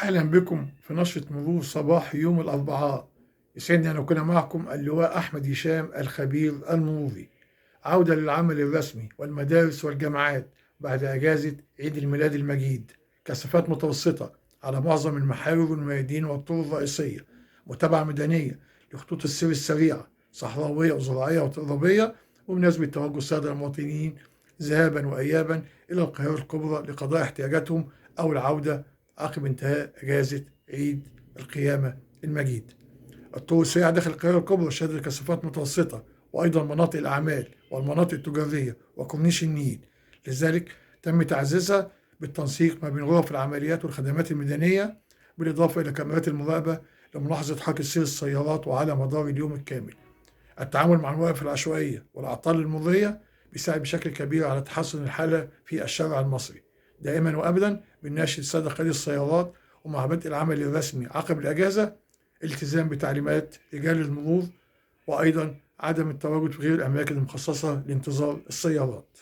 أهلا بكم في نشرة مرور صباح يوم الأربعاء. يسعدني أن أكون معكم اللواء أحمد هشام الخبير المروري. عودة للعمل الرسمي والمدارس والجامعات بعد أجازة عيد الميلاد المجيد. كثافات متوسطة على معظم المحاور والميادين والطرق الرئيسية. متابعة ميدانية لخطوط السير السريعة صحراوية وزراعية وترابية، وبمناسبة توجه السادة المواطنين ذهابا وإيابا إلى القاهرة الكبرى لقضاء احتياجاتهم أو العودة عقب انتهاء أجازة عيد القيامة المجيد. الطرق السريعة داخل القاهرة الكبرى شهدت كثافات متوسطة، وأيضا مناطق الأعمال والمناطق التجارية وكورنيش النيل. لذلك تم تعزيزها بالتنسيق ما بين غرف العمليات والخدمات الميدانية، بالإضافة إلى كاميرات المراقبة لملاحظة حركة سير السيارات وعلى مدار اليوم الكامل. التعامل مع المواقف العشوائية والأعطال المرورية بيساعد بشكل كبير على تحسن الحالة في الشارع المصري. دائما وأبدا بنناشد السادة قيادي السيارات ومع بدء العمل الرسمي عقب الأجازة الالتزام بتعليمات رجال المرور، وأيضا عدم التواجد في غير الأماكن المخصصة لانتظار السيارات.